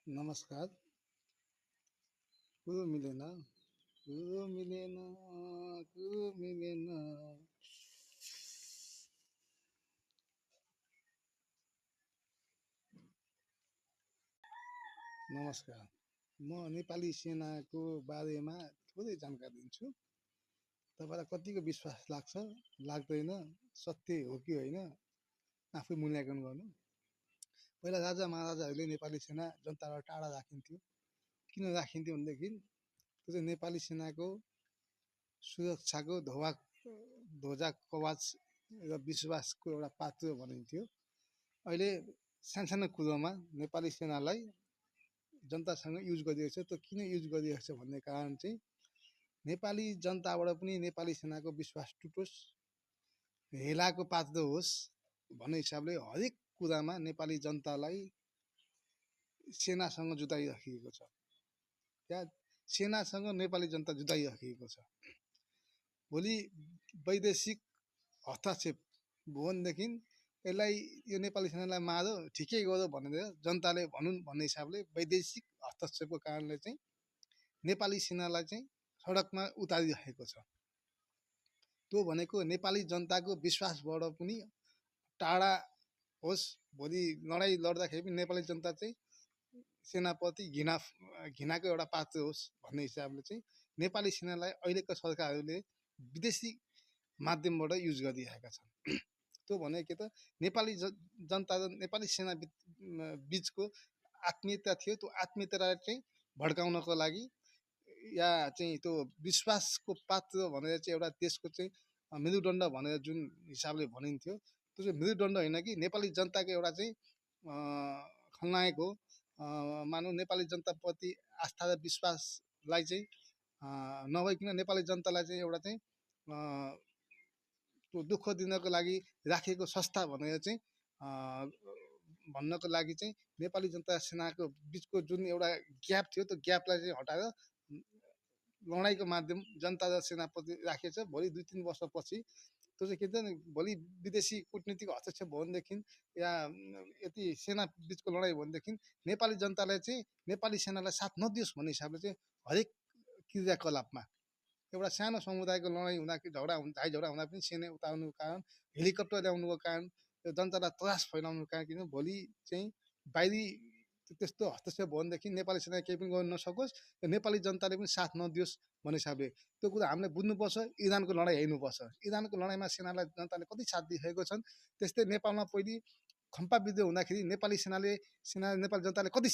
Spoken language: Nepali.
नमस्कार। कुरो मिलेन, कुरो मिलेन, कुरो मिलेन। नमस्कार। म नेपाली सेनाको बारेमा थोरै जानकारी दिन्छु। तपाईँलाई कतिको विश्वास लाग्छ, लाग्दैन, सत्य हो कि होइन, आफै मूल्याङ्कन गर्नु। पहिला राजा महाराजाहरूले नेपाली सेना जनताबाट टाढा राखिन्थ्यो। किन राखिन्थ्यो भनेदेखि त्यो चाहिँ नेपाली सेनाको सुरक्षाको ध्वजा कवच र विश्वासको एउटा पात्र भनिन्थ्यो। अहिले सानसानो कुरोमा नेपाली सेनालाई जनतासँग युज गरिरहेको छ। त्यो किन युज गरिरहेको छ भन्ने कारण चाहिँ नेपाली जनताबाट पनि नेपाली सेनाको विश्वास टुटोस्, हेलाको पात्र होस् भन्ने हिसाबले हरेक कुरामा नेपाली जनतालाई सेनासँग जुटाइराखिएको छ। त्यहाँ सेनासँग नेपाली जनता जुटाइराखिएको छ। भोलि वैदेशिक हस्तक्षेप भयो भनेदेखि यसलाई यो नेपाली सेनालाई मारो, ठिकै गऱ्यो भनेर जनताले भनुन् भन्ने हिसाबले वैदेशिक हस्तक्षेपको कारणले चाहिँ नेपाली सेनालाई चाहिँ सडकमा उतारिराखेको छ। त्यो भनेको नेपाली जनताको विश्वासबाट पनि टाढा होस्। भोलि लडाइँ लड्दाखेरि पनि नेपाली जनता चाहिँ सेनाप्रति घृणाको एउटा पात्र होस् भन्ने हिसाबले चाहिँ नेपाली सेनालाई अहिलेको सरकारहरूले विदेशी माध्यमबाट युज गरिरहेका छन्। त्यो भने के त नेपाली जनता र नेपाली सेना बिचको आत्मीयता थियो। त्यो आत्मीयतालाई चाहिँ भड्काउनको लागि या चाहिँ त्यो विश्वासको पात्र भनेर चाहिँ एउटा देशको चाहिँ मेरुदण्ड भनेर जुन हिसाबले भनिन्थ्यो, त्यो चाहिँ मेरुदण्ड होइन कि नेपाली जनताको एउटा चाहिँ खलनायक हो। मानौँ नेपाली जनताप्रति आस्था र विश्वासलाई चाहिँ नभइकन नेपाली जनतालाई चाहिँ एउटा चाहिँ त्यो दुःख दिनको लागि राखेको संस्था भनेर चाहिँ भन्नको लागि चाहिँ नेपाली जनता सेनाको बिचको जुन एउटा ग्याप थियो, त्यो ग्यापलाई चाहिँ हटाएर लडाइँको माध्यम जनता र सेनाप्रति राखेको छ। भोलि 2-3 वर्षपछि त्यो चाहिँ के त भोलि विदेशी कूटनीतिक हस्तक्षेप भयो भनेदेखि या यति सेना बिचको लडाइँ भयो भनेदेखि नेपाली जनतालाई चाहिँ नेपाली सेनालाई साथ नदियोस् भन्ने हिसाबले चाहिँ हरेक क्रियाकलापमा एउटा सानो समुदायको लडाइँ हुँदाखेरि झाइ झगडा हुँदा पनि सेना उतार्नुको कारण, हेलिकप्टर ल्याउनुको कारण, त्यो जनतालाई त्रास फैलाउनुको कारण किन भोलि चाहिँ बाहिरी त्यस्तो हस्तक्षेप भयो भनेदेखि नेपाली सेना केही पनि गर्न नसकोस्, नेपाली जनताले पनि साथ नदियोस् भन्ने हिसाबले त्यो कुरा हामीले बुझ्नुपर्छ। इरानको लडाइँ हेर्नुपर्छ। इरानको लडाइँमा सेनालाई जनताले कति साथ दिइरहेको छन्। त्यस्तै नेपालमा पहिले खम्पा विद्रोह हुँदाखेरि नेपाली जनताले कति